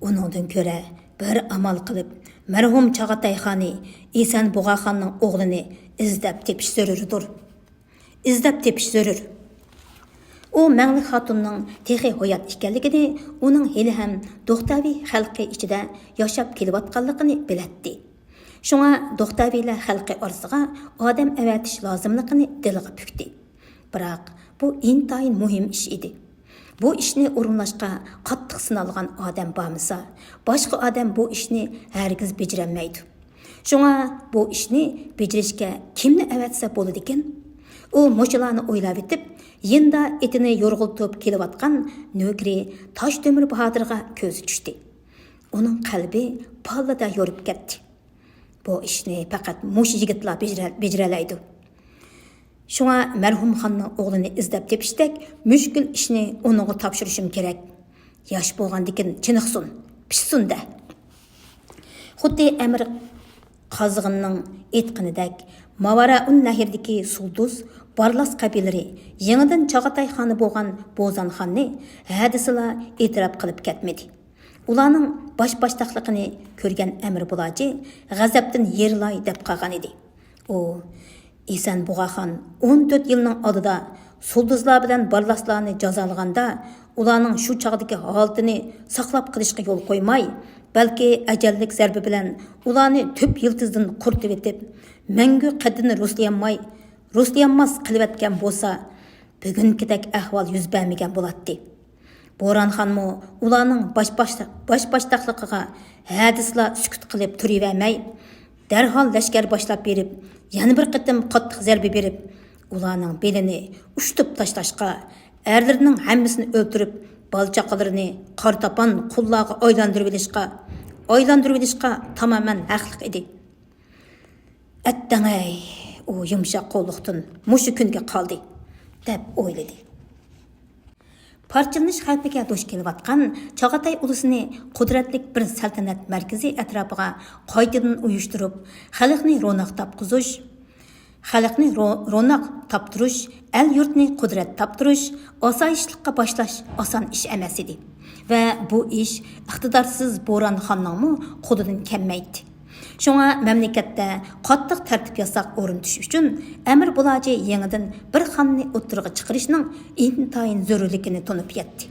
ئۇنىڭدىن كۆرە بىر ئامال قىلىپ، مەرھۇم چاغاتاي خانى ئېسەن بۇغاخاننىڭ ئوغلىنى ئىزدەپ تېپىش زۆرۈردۇر. ئىزدەپ تېپىش زۆرۈر. ئۇ مەڭلىك خاتۇننىڭ تېخى ھايات ئىكەنلىكىنى، ئۇنىڭ ھېلىھەم دوختەۋى خەلقى ئىچىدە ياشاپ كېلىۋاتقانلىقىنى بىلەتتى. شۇڭا دوختەۋىلەر خەلقى ئارىسىغا ئادەم ئەۋەتىش لازىملىقىنى دىلىغا پۈكتى. بىراق، بۇ ئىنتايىن مۇھىم ئىش ئىدى. بۇ ئىشنى ئورۇنلاشقا قاتتىق سىنالغان ئادەم بارمىسا، باشقا ئادەم بۇ ئىشنى ھەرگىز بېجىرەلمەيدۇ. شۇڭا بۇ ئىشنى بېجىرىشكە كىمنى ئەۋەتسە بولىدىكىن؟ ئۇ مۇشۇلارنى ئويلاۋېتىپ، يېنىدا ئېتىنى يورغىلىتىپ كېلىۋاتقان نۆكىرى تاشتۆمۈر باھادىرغا كۆزى چۈشتى. ئۇنىڭ قەلبى پاللىدا يورۇپ كەتتى. بۇ ئىشنى پەقەت مۇشۇ يىگىتلا بېجىرە-، بېجىرەلەيدۇ. شۇڭا مەرھۇم خاننىڭ ئوغلىنى ئىزدەپ تېپىشتەك مۈشكۈل ئىشنى ئۇنىڭغا تاپشۇرۇشۇم كېرەك. ياش بولغاندىكىن چېنىقسۇن، پىشسۇن-دە. خۇددى ئەمىر قازغىننىڭ ئېيتقىنىدەك، ماۋارائۇن نەھرىدىكى سۇلدۇز، بارلاس قەبىلىلىرى يېڭىدىن چاغاتاي خانى بولغان بوزان خاننى ھە دېسىلا ئېتىراپ قىلىپ كەتمىدى. ئۇلارنىڭ باش-باشتاقلىقىنى كۆرگەن ئەمىر بۇلاجى غەزەپتىن يېرىلاي دەپ قالغان ئىدى. ئۇ، ئېسەن بۇغاخان ئون تۆت يىلنىڭ ئالدىدا سۇلدۇزلار بىلەن بارلاسلارنى جازالىغاندا، ئۇلارنىڭ شۇ چاغدىكى ھالىتىنى ساقلاپ قېلىشقا يول قويماي، بەلكى ئەجەللىك زەربە بىلەن ئۇلارنى تۈپ يىلتىزىدىن قۇرۇتۇۋېتىپ، مەڭگۈ قەددىنى رۇسلىيالماي، رۇسلىيالماس قىلىۋەتكەن بولسا، بۈگۈنكىدەك ئەھۋال يۈز بەرمىگەن بولاتتى. بورانخانمۇ ئۇلارنىڭ باش-، باش-، باش-باشتاقلىقىغا ھە دېسىلا سۈكۈت قىلىپ تۇرۇۋەرمەي، دەرھال لەشكەر باشلاپ بېرىپ، يەنە بىر قېتىم قاتتىق زەربە بېرىپ، ئۇلارنىڭ بېلىنى ئۇشتۇپ تاشلاشقا، ئەرلىرىنىڭ ھەممىسىنى ئۆلتۈرۈپ، بالا-چاقىلىرىنى قارا تاپان قۇللارغا ئايلاندۇرۇۋېلىشقا، ئايلاندۇرۇۋېلىشقا تامامەن ھەقلىق ئىدى. «ئەتتەڭەي، ئۇ يۇمشاق قوللۇقتىن مۇشۇ كۈنگە قالدى» دەپ ئويلىدى. پارچىلىنىش خەۋپىگە دۇچ كېلىۋاتقان چاغاتاي ئۇلۇسىنى قۇدرەتلىك بىر سەلتەنەت مەركىزى ئەتراپىغا قايتىدىن ئۇيۇشتۇرۇپ، خەلقنى روناق تاپقۇزۇش، خەلقنى رو-، روناق تاپتۇرۇش، ئەل-يۇرتنى قۇدرەت تاپتۇرۇش، ئاسايىشلىققا باشلاش ئاسان ئىش ئەمەس ئىدى ۋە بۇ ئىش ئىقتىدارسىز بوران خاننىڭمۇ قولىدىن كەلمەيتتى. شۇڭا مەملىكەتتە قاتتىق تەرتىپ ياساق ئورنىتىش ئۈچۈن ئەمىر بۇلاجى يېڭىدىن بىر خاننى ئوتتۇرىغا چىقىرىشنىڭ ئىنتايىن زۆرۈرلۈكىنى تونۇپ يەتتى.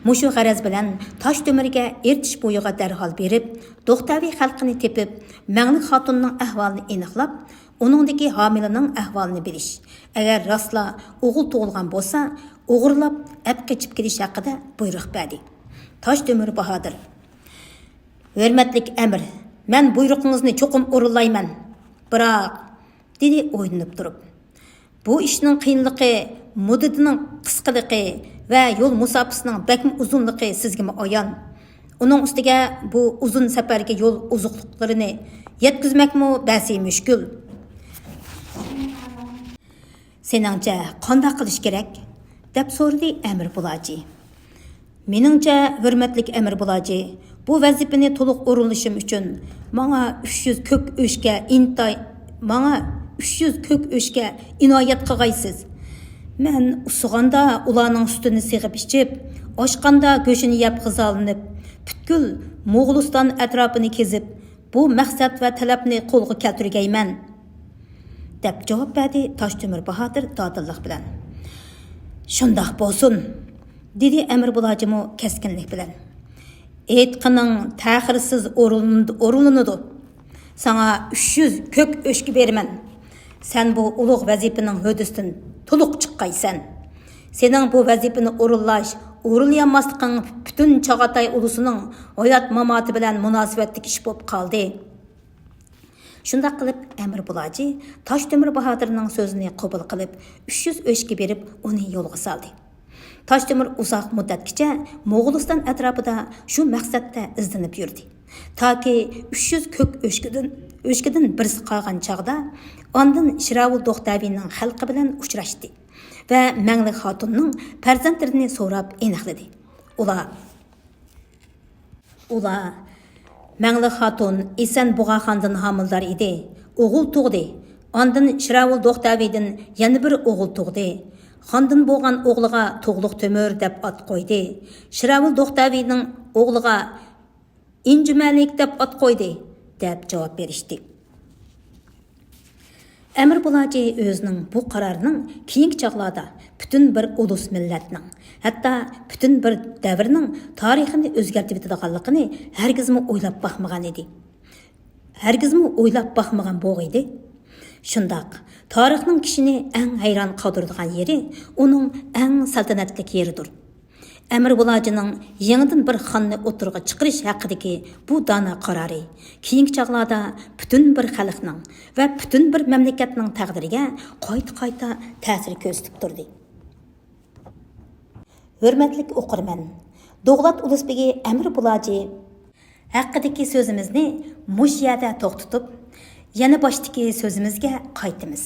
مۇشۇ غەرەز بىلەن تاشتۆمۈرگە ئېرتىش بويىغا دەرھال بېرىپ، دوختەۋى خەلقىنى تېپىپ، مەڭلىك خاتۇننىڭ ئەھۋالىنى ئېنىقلاپ، ئۇنىڭدىكى ھامىلىنىڭ ئەھۋالىنى بىلىش، ئەگەر راستلا ئوغۇل تۇغۇلغان بولسا، ئوغرىلاپ ئەپ قېچىپ كېلىش ھەققىدە بۇيرۇق بەردى. تاشتۆمۈر باھادىر: «ھۆرمەتلىك ئەمىر، مەن بۇيرۇقىڭىزنى چوقۇم ئورۇنلايمەن. بىراق»، دېدى ئويلىنىپ تۇرۇپ. «بۇ ئىشنىڭ قىيىنلىقى، مۇددىتىنىڭ قىسقىلىقى ۋە يول مۇساپىسىنىڭ بەكمۇ ئۇزۇنلۇقى سىزگىمۇ ئايان. ئۇنىڭ ئۈستىگە بۇ ئۇزۇن سەپەرگە يول ئوزۇقلۇقلىرىنى يەتكۈزمەكمۇ بەسى مۈشكۈل. سېنىڭچە قانداق قىلىش كېرەك؟» دەپ سورىدى ئەمىر بۇلاجى. «مېنىڭچە، ھۆرمەتلىك ئەمىر بۇلاجى، بۇ ۋەزىپىنى تولۇق ئورۇنلىشىم ئۈچۈن ماڭا ئۈچ يۈز كۆك ئۆچكە ئىنتاي-، ماڭا ئۈچ يۈز كۆك ئۆچكە ئىنايەت قىلغايسىز. مەن ئۇسسىغاندا ئۇلارنىڭ سۈتىنى سېغىپ ئىچىپ، ئاچقاندا گۆشىنى يەپ غىزالىنىپ، پۈتكۈل موغۇلىستان ئەتراپىنى كېزىپ، بۇ مەقسەت ۋە تەلەپنى قولغا كەلتۈرگەيمەن» دەپ جاۋاب بەردى تاشتۆمۈر باھادىر دادىللىق بىلەن. «شۇنداق بولسۇن» دېدى ئەمىر بۇلاجىمۇ كەسكىنلىك بىلەن. «ئېيتقىنىڭ تەخىرسىز ئورۇن-، ئورۇنلىنىدۇ. ساڭا ئۈچ يۈز كۆك ئۆچكە بېرىمەن. سەن بۇ ئۇلۇغ ۋەزىپىنىڭ ھۆددىسىدىن تولۇق چىققايسەن. سېنىڭ بۇ ۋەزىپىنى ئورۇنلاش، ئورۇنلىيالماسلىقىڭ پۈتۈن چاغاتاي ئۇلۇسىنىڭ ھايات-ماماتى بىلەن مۇناسىۋەتلىك ئىش بولۇپ قالدى.» شۇنداق قىلىپ، ئەمىر بۇلاجى تاشتۆمۈر باھادىرنىڭ سۆزىنى قوبۇل قىلىپ، ئۈچ يۈز ئۆچكە بېرىپ، ئۇنى يولغا سالدى. تاشتۆمۈر ئۇزاق مۇددەتكىچە موغۇلىستان ئەتراپىدا شۇ مەقسەتتە ئىزدىنىپ يۈردى. تاكى ئۈچ يۈز كۆك ئۆچكىدىن، ئۆچكىدىن بىرسى قالغان چاغدا، ئاندىن شىراۋۇل دوختەۋىنىڭ خەلقى بىلەن ئۇچراشتى ۋە مەڭلىك خاتۇننىڭ پەرزەنتلىرىنى سوراپ ئېنىقلىدى. ئۇلار، ئۇلار مەڭلىك خاتۇن ئېسەن بۇغاخاندىن ھامىلىدار ئىدى. ئوغۇل تۇغدى. ئاندىن شىراۋۇل دوختەۋىدىن يەنە بىر ئوغۇل تۇغدى. خاندىن بولغان ئوغلىغا تۇغلۇق تۆمۈر دەپ ئات قويدى. شىراۋۇل دوختەۋىنىڭ ئوغلىغا ئىنجۈمەلىك دەپ ئات قويدى، دەپ جاۋاب بېرىشتى. ئەمىر بۇلاجى ئۆزىنىڭ بۇ قارارىنىڭ كېيىنكى چاغلاردا پۈتۈن بىر ئۇلۇس مىللەتنىڭ، ھەتتا پۈتۈن بىر دەۋرنىڭ تارىخىنى ئۆزگەرتىۋېتىدىغانلىقىنى ھەرگىزمۇ ئويلاپ باقمىغان ئىدى. ھەرگىزمۇ ئويلاپ باقمىغان بوغىيدى. شۇنداق، تارىخنىڭ كىشىنى ئەڭ ھەيران قالدۇرىدىغان يېرى ئۇنىڭ ئەڭ سەلتەنەتلىك يېرىدۇر. ئەمىر بۇلاجىنىڭ يېڭىدىن بىر خاننى ئوتتۇرىغا چىقىرىش ھەققىدىكى بۇ دانا قارارى كېيىنكى چاغلاردا پۈتۈن بىر خەلقنىڭ ۋە پۈتۈن بىر مەملىكەتنىڭ تەقدىرىگە قايتا-قايتا تەسىر كۆرسىتىپ تۇردى. ھۆرمەتلىك ئوقۇرمەن، دوغلات ئۇلۇسبېگى ئەمىر بۇلاجى ھەققىدىكى سۆزىمىزنى مۇشۇ يەردە توختىتىپ، يەنە باشتىكى سۆزىمىزگە قايتىمىز.